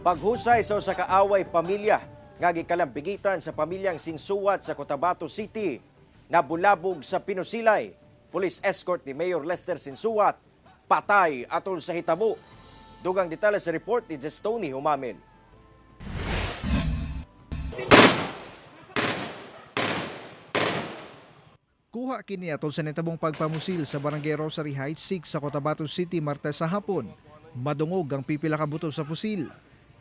Paghusay sa usa ka away pamilya nga gikalambigitan sa pamilyang Sinsuat sa Cotabato City, nabulabog sa pinusilay. Police escort ni Mayor Lester Sinsuat patay atol sa hitabo. Dugang detalye sa report ni Jestony Humamil. Kuha kini atol sa nitabong pagpamusil sa Barangay Rosary Heights 6 sa Cotabato City, Martes sa hapon. Madungog ang pipila ka buto sa pusil.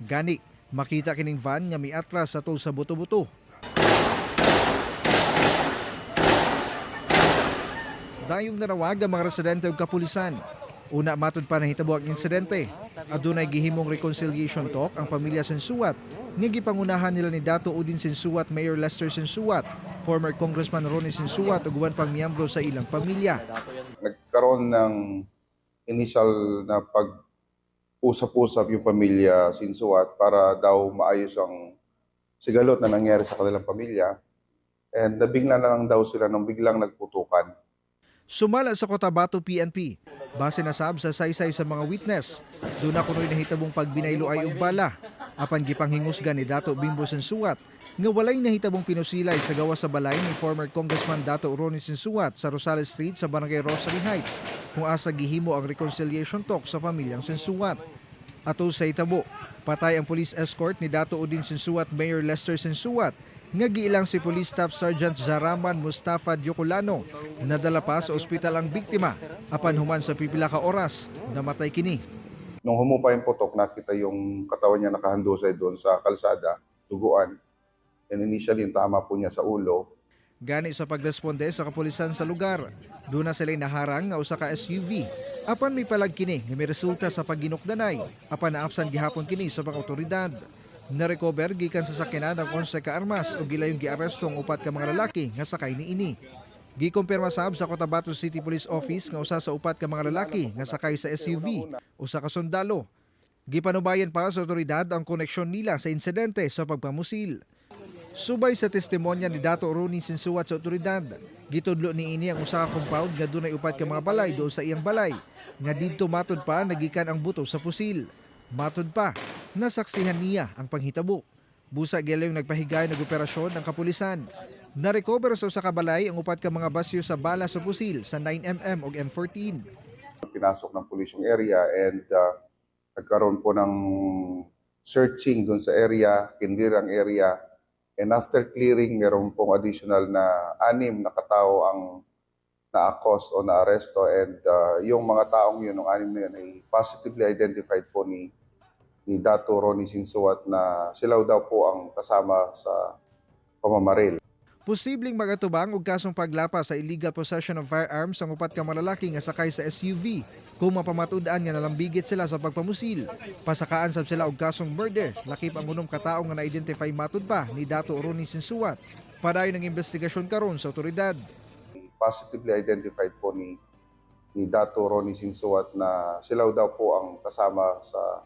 Gani, makita kining van nga miatras atol sa buto-buto. Dayong narawag ang mga residente ug kapulisan. Una matud pa nahitabo ang insidente. Adunay gihimong reconciliation talk ang pamilya Sinsuat nga gipangunahan nila ni Dato Odin Sinsuat, Mayor Lester Sinsuat, former Congressman Ronnie Sinsuat ug uban pang miyembro sa ilang pamilya. Nagkaroon ng initial na pag-usap-usap yung pamilya Sinsuat para daw maayos ang sigalot na nangyari sa kanilang pamilya. And nabigla na lang daw sila nung biglang nagputukan. Sumala sa Cotabato PNP, base na sab sa saysay sa mga witness, doon na kuno'y nahitabong pagbinaylo ay og bala. Apan gipanghingusgan ni Dato Bimbo Sinsuat nga walay nahitabong pinusilay sa gawas sa balay ni former Congressman Dato Ronnie Sinsuat sa Rosales Street sa Barangay Rosary Heights kung asa gihimo ang reconciliation talk sa pamilyang Sinsuat. Ato sa itabo, patay ang police escort ni Dato Odin Sinsuat, Mayor Lester Sinsuat, nga giilang si Police Staff Sergeant Zaraman Mustafa Diocolano. Nadala pa sa ospital ang biktima apan human sa pipila ka oras, namatay kini. Nung humupa yung putok, nakita yung katawan niya nakahandusay doon sa kalsada, duguan. And initially, yung tama po niya sa ulo. Gani sa pagresponde sa kapulisan sa lugar, doon na sila'y naharang nga usa ka SUV. Apan may palag kini nga may resulta sa pagginukdanay, apan naapsan gihapon kini sa mga otoridad. Narecover gikan sa sakyanan ang 11 ka armas ug gilayong giaresto ang upat ka mga lalaki nga sakay niini. Gikumpirma sab sa Cotabato City Police Office nga usa sa upat ka mga lalaki nga sakay sa SUV, usa ka sundalo. Gipanubayan pa sa otoridad ang koneksyon nila sa insidente sa pagpamusil. Subay sa testimonya ni Dato Rooney Sinsuat sa otoridad, gitudlo niini ang usa ka compound nga dunay upat ka mga balay doon sa iyang balay, nga didto matud pa nagikan ang buto sa pusil. Matud pa, nasaksihan niya ang panghitabo. Busa gilayong nagpahigayon og operasyon ang kapulisan. Narecover sa usa ka balay ang upat ka mga basyo sa bala sa pusil sa 9mm ug M14. Pinasok ng pulis yung area and nagkaroon po ng searching doon sa area, kindir ang area. And after clearing, meron pong additional na anim na katao ang na-accost o na-aresto and yung mga taong yun, yung anim na yun, ay positively identified po ni Dato Ronnie Sinsuat na sila daw po ang kasama sa pamamaril. Posibleng magatubang og kasong paglapa sa illegal possession of firearms ang upat ka malalaki nga sakay sa SUV kung mapamatud-an nga nalambigit sila sa pagpamusil. Pasakaan sab sila og kasong murder, lakip ang unom ka tawo nga na-identify matud pa ni Dato Ronnie Sinsuat. Padayon ang investigasyon karon sa otoridad. Positively identified po ni Dato Ronnie Sinsuat na sila daw po ang kasama sa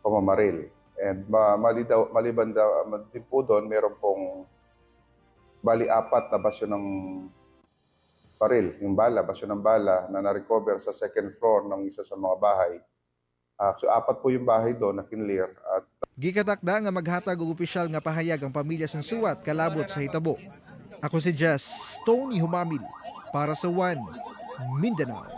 pamamaril. And maliban daw, din po doon, meron pong bali apat na basyo ng baril, yung bala, basyo ng bala na na-recover sa second floor ng isa sa mga bahay. So apat po yung bahay doon na kinlear at Gikatakda nga maghatag og opisyal nga pahayag ang pamilya Sinsuat kalabot sa hitabo. Ako si Jess Tony Humamil para sa One Mindanao.